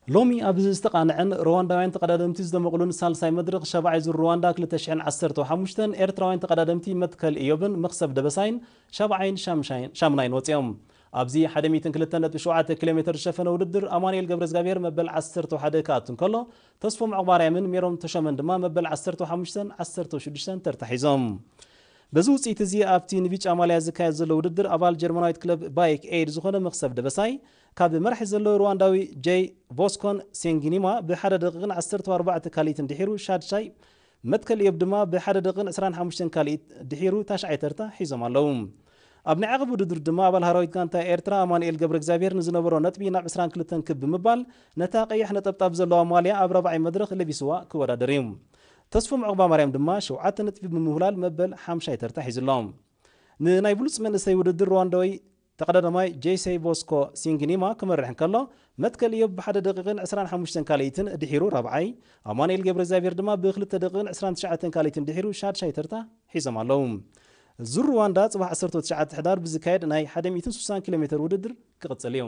ሎሚ ኣብ ዝተቓንዐን ሩዋንዳውያን ተቐዳደምቲ ዝደመቑሉን ሳልሳይ መድረኽ ሻብዓይ ዙር ሩዋንዳ ክልተ ሽሕን ዓሰርተ ሓሙሽተን፣ ኤርትራውያን ተቐዳደምቲ መትከል ኢዮብን መኽሰብ ደበሳይን ሻብዓይን ሻምሻይን ሻምናይን ወፂኦም። ኣብዚ ሓደ ሚእትን ክልተን ነጥቢ ሸውዓተ ኪሎ ሜትር ዝሸፈነ ውድድር ኣማኑኤል ገብረእግዚኣብሔር መበል ዓሰርተ ሓደ ክኣቱ እንከሎ፣ ተስፎም ዑቕባርያምን ሜሮን ተሾመን ድማ መበል ዓሰርተ ሓሙሽተን ዓሰርተ ሽዱሽተን ተርታ ሒዞም። በዚ ውፅኢት እዚ ኣብቲ ንቢጫ ማልያ ዝካየድ ዘሎ ውድድር ኣባል ጀርመናዊት ክለብ ባይክ ኤድ ዝኾነ መኽሰብ ደበሳይ ካብ መራሒ ዘሎ ሩዋንዳዊ ጄይ ቮስኮን ሴንጊኒማ ብሓደ ደቂቕን ዓሰርተ ኣርባዕተ ካልኢትን ድሒሩ ሻድሻይ፣ መትከል ኢዮብ ድማ ብሓደ ደቂቕን ዕስራን ሓሙሽተን ካልኢት ድሒሩ ታሽዓይ ተርታ ሒዞም ኣለዉ። ኣብ ናይ ዓቐብ ውድድር ድማ ኣባል ሃራዊት ጋንታ ኤርትራ ኣማኑኤል ገብረ እግዚኣብሔር ንዝነበሮ ነጥቢ ናብ ዕስራን ክልተን ክብ ብምባል ነታ ቀይሕ ነጠብጣብ ዘለዋ ማልያ ኣብ ራብዓይ መድረኽ ለቢስዋ ክወዳደር እዩ። ተስፎም ዑቕባ ማርያም ድማ ሸውዓተ ነጥቢ ብምውላል መበል ሓምሻይ ተርታ ሒዙ ኣሎ። ንናይ ብሉጽ መንእሰይ ውድድር ሩዋንዳዊ ተቐዳዳማይ ጄሰይ ቮስኮ ሲንግኒማ ክመርሕ እንከሎ፣ መትከል ኢዮብ ብሓደ ደቂቕን ዕስራን ሓሙሽተን ካልኢትን ድሒሩ ራብዓይ፣ ኣማኑኤል ገብረ እግዚኣብሔር ድማ ብክልተ ደቂቕን ዕስራን ትሽዓተን ካልኢትን ድሒሩ ሻድሻይ ተርታ ሒዞም ኣለዉ። ዙር ሩዋንዳ ጽባሕ ዓሰርተ ትሽዓተ ሕዳር ብዝካየድ ናይ ሓደ ሚእትን ስሳን ኪሎ ሜትር ውድድር ክቕጽል እዩ።